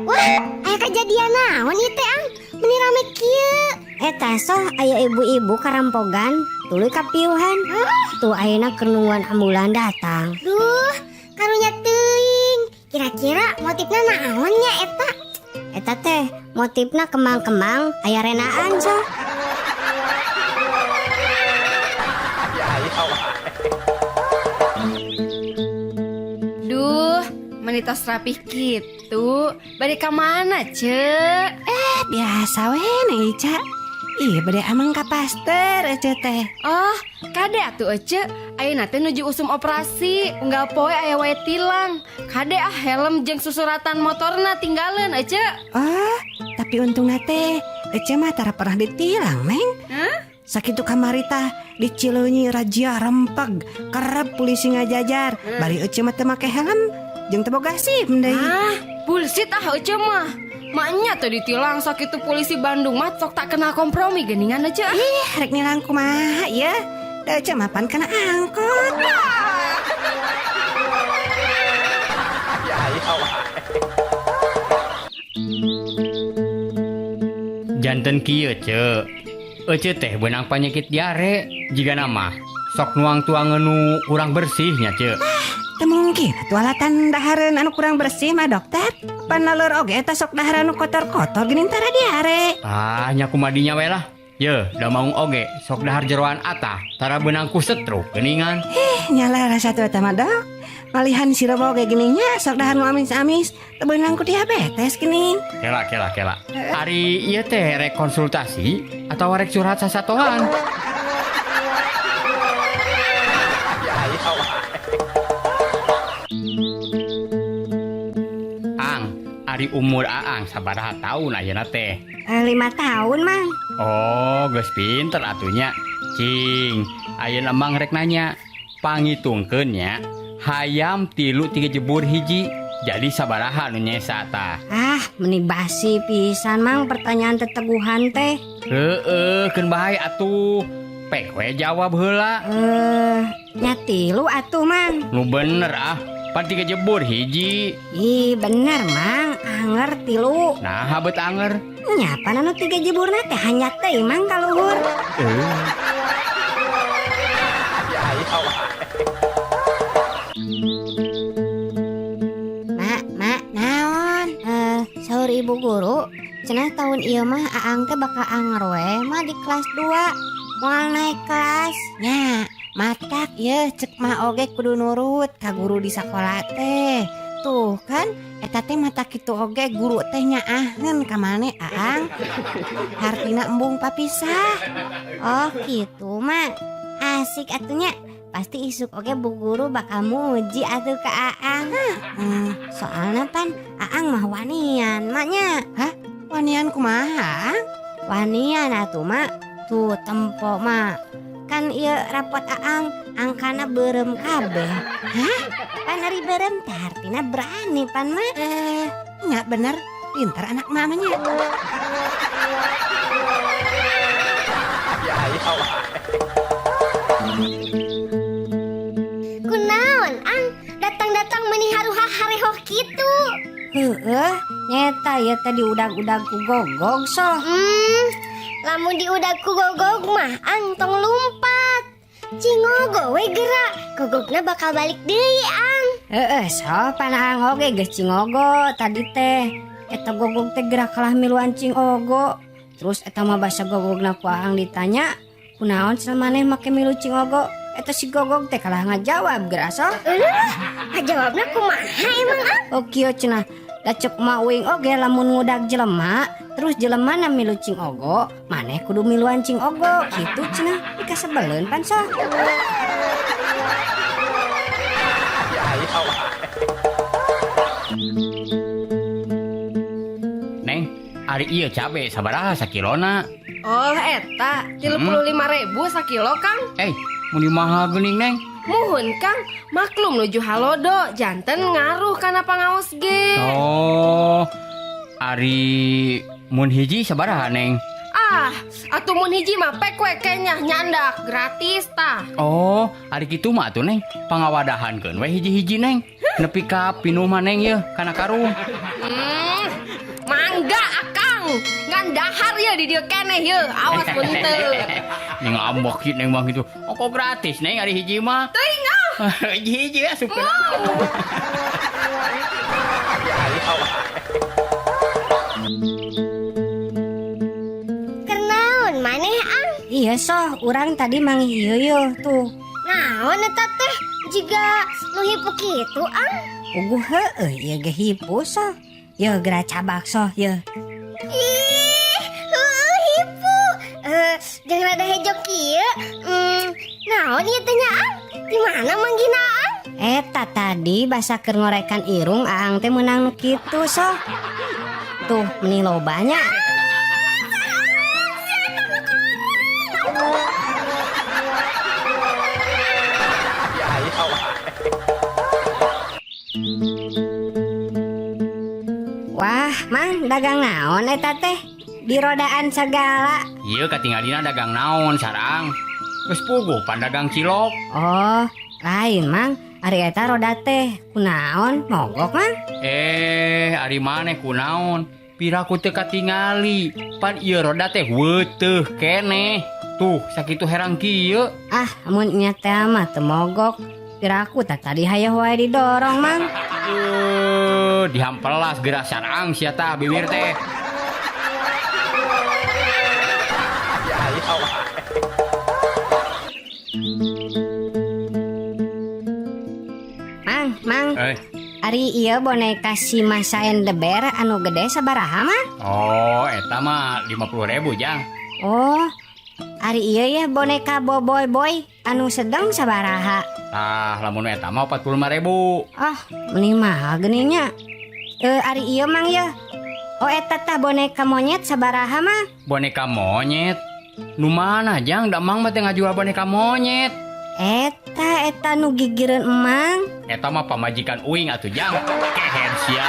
Wah, aya kejadian naon ieu teh, Ang? Meni rame kieu. Eta soh aya ibu-ibu karampogan tuluy kapiuhan. Tuh ayeuna keur nungguan ambulan datang. Duh, karunya teuing. Kira-kira motifna naon nya eta? Eta teh motifna kembang-kembang aya renaan soh. Duh, meni tos rapih kitu. Bade ka mana, Ce? Biasa we Neng Ica. Ih, bade ameng ka pasteur ece teh. Oh, kade atuh Ece. Ayeuna teh nuju usum operasi. Unggal poe aya wae tilang. Kade ah helm jeung susuratan motorna tinggaleun Ece. Oh, tapi untungna teh ece mah tara pernah ditilang, Neng. Hah? Sakitu kamari tah di Cileunyi razia rempeg, kerep polisi ngajajar. Bari ece mah teu make helm jeung teu boga SIM deui. Ah, bullshit ah Ece mah. Maknya tuh ditilang sakitu polisi Bandung mah sok tak kenal kompromi geningan Ece. Ah. Ih, rek nilang kumaha ya? Da ece mah pan kana angkot. Janten kieu ce. Ece teh beunang panyakit diare jigana mah sok nuang tuangan nu kurang bersih nya ce. Teu mungkin atuh alatan dahareun anu kurang bersih mah dokter. Pan laleur oge eta sok dahareun anu kotor-kotor geuning tara diare. Ah, nya kumadinya we lah. Ye, da maung oge sok dahar jeroan atah tara beunang ku stroke geuningan. Nyala rasa tuh eta mah dok. Malihan si Robo oge geuning nya sok dahar nu amis-amis teu beunang ku diabetes geuning. Kela kela kela. Ari ieu teh rek konsultasi atau rek curhat sasatoan? Ang, ari umur Aang sabaraha taun ayeuna teh? 5 tahun, Mang. Oh, geus pinter atunya. Cing, ayeuna Mang rek nanya. Pangitungkeun nya, hayam 3 tiga jebur hiji. Jadi sabaraha nu nyesa tah? Ah, meni basi pisan Mang pertanyaan teteguhan teh. Heeh, keun bae atuh. Pek we jawab heula. Nya 3 atuh Mang. Nu bener ah, pan 3 jebur hiji. Ih, bener Mang, anger 3. Nah, bet anger. Nya pan anu 3 jeburna teh hanyat teh Mang ka luhur. Mak, mak, Naon? Saur ibu guru, cenah tahun ieu mah Aang teh bakal anger we mah di kelas 2. Moal naik kelas. Nya, matak ye cek mah oge kudu nurut ka guru di sakola teh. Tuh kan eta teh mata kitu oge guru teh nyaaheun ka maneh Aang. Hartina embung papisah. Oh gitu mak. Asik atunya. Pasti isuk oge bu guru bakal muji atuh ka Aang. Soalna pan Aang mah wanian maknya. Hah? Wanian kumaha? Wanian atuh mak. Tuh tempo mak. Kan ieu rapot Aang angkana beureum kabeh. Hah? Pan ari beureum teh artina berani pan mak. Nya bener, pinter anak mamanya. Kunaon, Ang? Datang-datang meni haruha harehoh kitu. Heeh, nyeta ieu teh diudag-udag ku gogog soh. Lamun diudag ku gogog mah Ang tong lumpat. Cingogo we gerak, gogogna bakal balik deui Ang. Heeh, soh pan Aang oge geus cingogo tadi teh. Eta gogog teh gerak kalah miluan cingogo. Terus eta mah basa gogogna ku Aang ditanya, kunaon cenah maneh make milu cingogo? Eta si gogog teh kalah ngajawab geura soh. Eueuh, ngajawabna kumaha emang Ang? Oh kieu cenah, da ceuk ma uing oge lamun ngudag jelema, terus jelemana milu cingogo, maneh kudu miluan cingogo, kitu cenah dikasebeleun pan soh. Neng, ari ieu cabe sabaraha sakilona? Oh, eta 35.000 sakilo, Kang. Muni mahal geuning, Neng. Muhun, Kang, maklum nuju halodo, janten ngaruh kana pangaos ge. Oh, ari mun hiji sabaraha, Neng? Ah, Ah, atuh mun hiji mah pek we kenya nyandak gratis tah. Oh, ari kitu mah atuh, Neng. Pangawadahankeun we hiji-hiji, Neng. Nepi ka pinuh mah, Neng, yeuh kana karung. Mangga Akang, ngan dahar ya di dieu keneh ye, awas mun teu. Neng ngambek kieu, Neng mah gitu. Oh, kok gratis, Neng, ari hiji mah? Teuing ah. Hiji-hiji ya asupkeun. Keur naon maneh, Ang? Iya soh, urang tadi manggih ieu yeuh tuh. Naon eta teh? Jiga nu hipu kitu, Ang. Uguh heueuh ieu ge hipu soh. Yeuh geura cabak soh yeuh. Ih, heueuh hipu. Eh, jeung rada hejo kieu. Naon ieu teh nya, Ang? Di mana manggihna, Ang? Eta tadi basa keur ngorekan irung Aang teh meunang nu kitu soh. Tuh meni loba nya. Wah, Mang, dagang naon eta teh? Di rodaan segala. Ieu katingalina dagang naon sarang. Geus puguh pan dagang cilok. Oh, lain, Mang. Ari eta roda teh kunaon mogok, Mang? Eh, ari maneh kunaon? Piraku teu katingali. Pan ieu roda teh weuteuh keneh. Tuh, sakitu herang kieu. Ah, mun nya teh mah teu mogok. Piraku tah tadi hayeuh wae didorong, Mang. Dihampelas geura sarang sia tah bibir teh. Mang, Mang. Eh. Ari ieu boneka si Masa and the Bear anu gede sabaraha, Mang? Oh, eta mah 50.000, Jang. Oh, ari ieu ya boneka Boboiboy Boy anu sedang sabaraha? Tah, lamun eta mah 45.000. Ah, meni mahal geuning nya. Ari ieu, Mang, ya. Oh, eta tah boneka monyet sabaraha, Mang? Boneka monyet? Nu mana, Jang? Da Mang mah teu ngajual boneka monyet. Eta, eta nu gigireun Emang. Eta mah pamajikan uing atuh, Jang. Kehed sia.